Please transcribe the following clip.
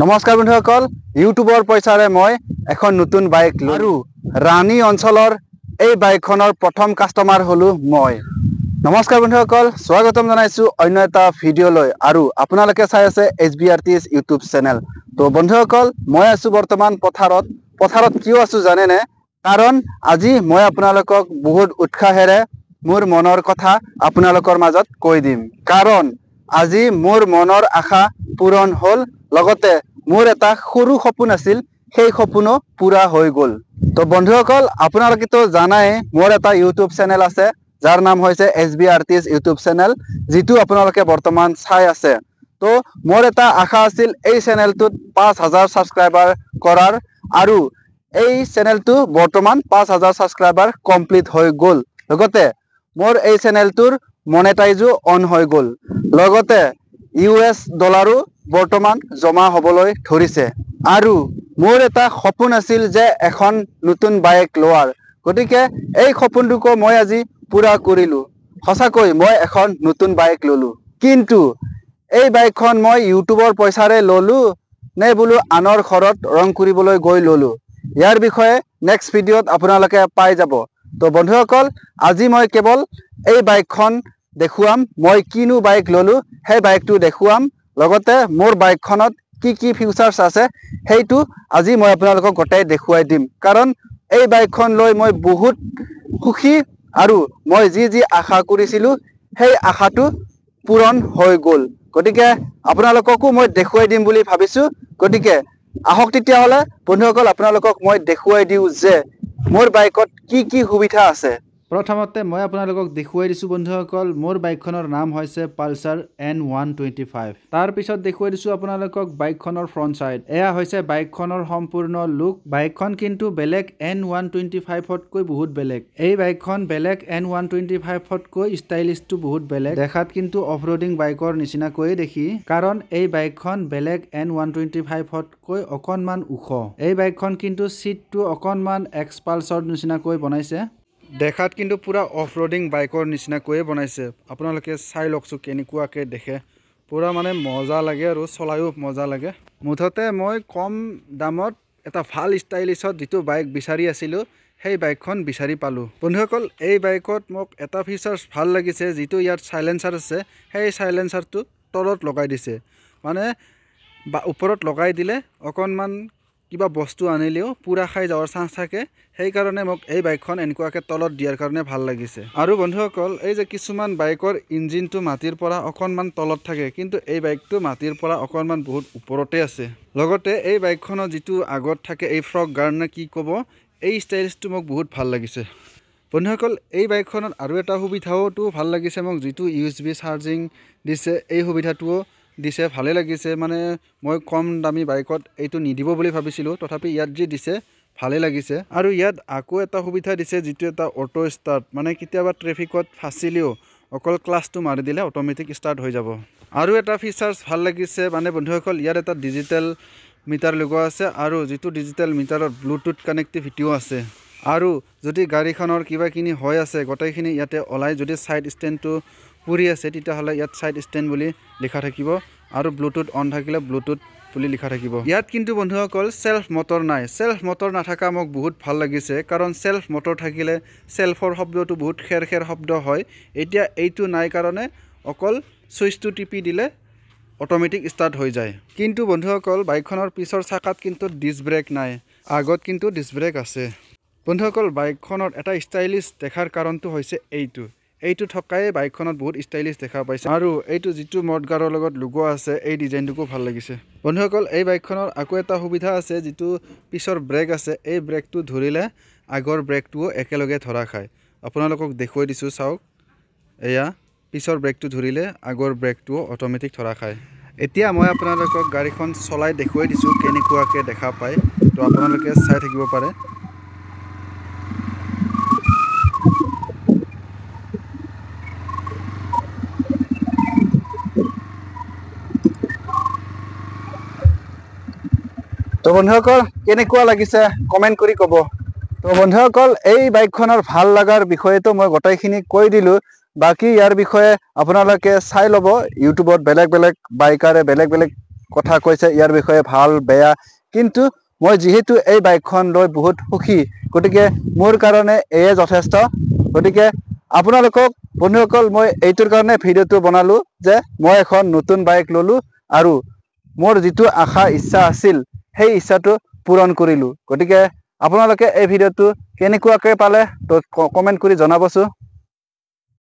নমস্কাৰ বন্ধুসকল, ইউটিউবৰ পইচাৰে মই এখন নতুন বাইক ল'লো আৰু ৰাণী অঞ্চলৰ এই বাইকখনৰ প্ৰথম কাষ্টমাৰ হ'লো মই। নমস্কাৰ বন্ধুসকল, স্বাগতম জনাইছো অন্য এটা ভিডিঅ'লৈ আৰু আপোনালোকে চাই আছে H B R T S YouTube channel. তো বন্ধুসকল, মই আছো বৰ্তমান পথাৰত। পথাৰত কিয় আছো জানেনে? কাৰণ আজি মই আপোনালোকক বহুত উৎসাহেৰে মোৰ মনৰ কথা আপোনালোকৰ মাজত কৈ দিম। কাৰণ আজি মোৰ মনৰ আশা পূৰণ হ'ল, লগতে মোৰ এটা সৰু সপোন আছিল, সেই সপোনো পূৰা হৈ গ'ল। তো বন্ধুসকল, আপোনালোকেতো জানাই মোৰ এটা ইউটিউব চেনেল আছে, যাৰ নাম হৈছে H B R T S YouTube channel, যিটো আপোনালোকে বৰ্তমান চাই আছে। তো মোৰ এটা আশা আছিল এই চেনেলটোত 5000 ছাবস্ক্ৰাইবাৰ কৰাৰ, আৰু এই চেনেলটো বৰ্তমান 5000 ছাবস্ক্ৰাইবাৰ কমপ্লিট হৈ গ'ল। লগতে মোৰ এই চেনেলটোৰ মনেটাইজো অন হৈ গ'ল, লগতে ইউ এছ ডলাৰো বৰ্তমান জমা হ'বলৈ ধৰিছে। আৰু মোৰ এটা সপোন আছিল যে এখন নতুন বাইক লোৱাৰ, গতিকে এই সপোনটোকো মই আজি পূৰা কৰিলোঁ। সঁচাকৈ মই এখন নতুন বাইক ল'লোঁ, কিন্তু এই বাইকখন মই ইউটিউবৰ পইচাৰে ল'লোঁ নে বোলো আনৰ ঘৰত ৰং কৰিবলৈ গৈ ল'লোঁ, ইয়াৰ বিষয়ে নেক্সট ভিডিঅ'ত আপোনালোকে পাই যাব। তো বন্ধুসকল, আজি মই কেৱল এই বাইকখন দেখুৱাম, মই কিনো বাইক ল'লোঁ সেই বাইকটো দেখুৱাম, লগতে মোৰ বাইকখনত কি কি ফিউচাৰ্ছ আছে সেইটো আজি মই আপোনালোকক গোটেই দেখুৱাই দিম। কাৰণ এই বাইকখন লৈ মই বহুত সুখী আৰু মই যি যি আশা কৰিছিলোঁ সেই আশাটো পূৰণ হৈ গ'ল। গতিকে আপোনালোককো মই দেখুৱাই দিম বুলি ভাবিছোঁ। গতিকে আহক তেতিয়াহ'লে বন্ধুসকল, আপোনালোকক মই দেখুৱাই দিওঁ যে মোৰ বাইকত কি কি সুবিধা আছে। প্ৰথমতে মই আপোনালোকক দেখুৱাই দিছোঁ বন্ধুসকল, মোৰ বাইকখনৰ নাম হৈছে পালচাৰ এন 125। তাৰপিছত দেখুৱাই দিছোঁ আপোনালোকক বাইকখনৰ ফ্ৰণ্ট ছাইড। এয়া হৈছে বাইকখনৰ সম্পূৰ্ণ লুক। বাইকখন কিন্তু বেলেগ এন 125তকৈ বহুত বেলেগ। এই বাইকখন বেলেগ এন 125তকৈ ষ্টাইলিছটো বহুত বেলেগ। দেখাত কিন্তু অফ ৰোডিং বাইকৰ নিচিনাকৈয়ে দেখি, কাৰণ এই বাইকখন বেলেগ এন 125তকৈ অকণমান ওখ। এই বাইকখন কিন্তু ছিটটো অকণমান এক্সপালছৰ নিচিনাকৈ বনাইছে। দেখাত কিন্তু পূৰা অফ ৰোডিং বাইকৰ নিচিনাকৈয়ে বনাইছে। আপোনালোকে চাই লওকচোন কেনেকুৱাকৈ দেখে, পূৰা মানে মজা লাগে আৰু চলায়ো মজা লাগে। মুঠতে মই কম দামত এটা ভাল ষ্টাইলিছত যিটো বাইক বিচাৰি আছিলোঁ সেই বাইকখন বিচাৰি পালোঁ। বন্ধুসকল, এই বাইকত মোক এটা ফিচাৰ্ছ ভাল লাগিছে, যিটো ইয়াত চাইলেঞ্চাৰ আছে, সেই চাইলেঞ্চাৰটো তলত লগাই দিছে। মানে বা ওপৰত লগাই দিলে অকণমান কিবা বস্তু আনিলেও পূৰা খাই যোৱাৰ চান্স থাকে, সেইকাৰণে মোক এই বাইকখন এনেকুৱাকৈ তলত দিয়াৰ কাৰণে ভাল লাগিছে। আৰু বন্ধুসকল, এই যে কিছুমান বাইকৰ ইঞ্জিনটো মাটিৰ পৰা অকণমান তলত থাকে, কিন্তু এই বাইকটো মাটিৰ পৰা অকণমান বহুত ওপৰতে আছে। লগতে এই বাইকখনৰ যিটো আগত থাকে এই ফ্ৰক গাৰ্ড নে কি ক'ব, এই ষ্টাইলছটো মোক বহুত ভাল লাগিছে। বন্ধুসকল, এই বাইকখনত আৰু এটা সুবিধাওতো ভাল লাগিছে মোক, যিটো ইউ এছ বি চাৰ্জিং দিছে, এই সুবিধাটোও দিছে, ভালে লাগিছে। মানে মই কম দামী বাইকত এইটো নিদিব বুলি ভাবিছিলোঁ, তথাপি ইয়াত যি দিছে ভালে লাগিছে। আৰু ইয়াত আকৌ এটা সুবিধা দিছে, যিটো এটা অ'টো ষ্টাৰ্ট, মানে কেতিয়াবা ট্ৰেফিকত ফাঁচিলেও অকল ক্লাছটো মাৰি দিলে অট'মেটিক ষ্টাৰ্ট হৈ যাব। আৰু এটা ফিচাৰ্ছ ভাল লাগিছে মানে বন্ধুসকল, ইয়াত এটা ডিজিটেল মিটাৰ লগোৱা আছে আৰু যিটো ডিজিটেল মিটাৰত ব্লুটুথ কানেক্টিভিটিও আছে। আৰু যদি গাড়ীখনৰ কিবাকিনি হৈ আছে গোটেইখিনি ইয়াতে ওলাই, যদি ছাইড ষ্টেণ্ডটো পুৰি আছে তেতিয়াহ'লে ইয়াত ছাইড ষ্টেণ্ড বুলি লিখা থাকিব আৰু ব্লুটুথ অন থাকিলে ব্লুটুথ বুলি লিখা থাকিব। ইয়াত কিন্তু বন্ধুসকল চেল্ফ মটৰ নাই। চেল্ফ মটৰ নাথাকা মোক বহুত ভাল লাগিছে, কাৰণ চেল্ফ মটৰ থাকিলে চেল্ফৰ শব্দটো বহুত খেৰ খেৰ শব্দ হয়। এতিয়া এইটো নাই কাৰণে অকল ছুইচটো টিপি দিলে অট'মেটিক ষ্টাৰ্ট হৈ যায়। কিন্তু বন্ধুসকল, বাইকখনৰ পিছৰ চাকাত কিন্তু ডিছ ব্ৰেক নাই, আগত কিন্তু ডিছ ব্ৰেক আছে। বন্ধুসকল, বাইকখনত এটা ষ্টাইলিছ দেখাৰ কাৰণটো হৈছে এইটো, এইটো থকাই বাইকখনত বহুত ষ্টাইলিছ দেখা পাইছে। আৰু এইটো যিটো মডগাৰৰ লগত লগোৱা আছে এই ডিজাইনটোকো ভাল লাগিছে। বন্ধুসকল, এই বাইকখনৰ আকৌ এটা সুবিধা আছে, যিটো পিছৰ ব্ৰেক আছে, এই ব্ৰেকটো ধৰিলে আগৰ ব্ৰেকটোও একেলগে ধৰা খায়। আপোনালোকক দেখুৱাই দিছোঁ, চাওক, এয়া পিছৰ ব্ৰেকটো ধৰিলে আগৰ ব্ৰেকটোও অট'মেটিক ধৰা খায়। এতিয়া মই আপোনালোকক গাড়ীখন চলাই দেখুৱাই দিছোঁ কেনেকুৱাকৈ দেখা পায়, তো আপোনালোকে চাই থাকিব পাৰে। তো বন্ধুসকল, কেনেকুৱা লাগিছে কমেণ্ট কৰি ক'ব। তো বন্ধুসকল, এই বাইকখনৰ ভাল লগাৰ বিষয়েতো মই গোটেইখিনি কৈ দিলোঁ, বাকী ইয়াৰ বিষয়ে আপোনালোকে চাই ল'ব ইউটিউবত বেলেগ বেলেগ বাইকাৰে বেলেগ বেলেগ কথা কৈছে ইয়াৰ বিষয়ে, ভাল বেয়া। কিন্তু মই যিহেতু এই বাইকখন লৈ বহুত সুখী, গতিকে মোৰ কাৰণে এয়ে যথেষ্ট। গতিকে আপোনালোকক বন্ধুসকল, মই এইটোৰ কাৰণে ভিডিঅ'টো বনালোঁ যে মই এখন নতুন বাইক ল'লোঁ আৰু মোৰ যিটো আশা ইচ্ছা আছিল সেই ইচ্ছাটো পূৰণ কৰিলোঁ। গতিকে আপোনালোকে এই ভিডিঅ'টো কেনেকুৱাকৈ পালে কমেণ্ট কৰি জনাবচোন।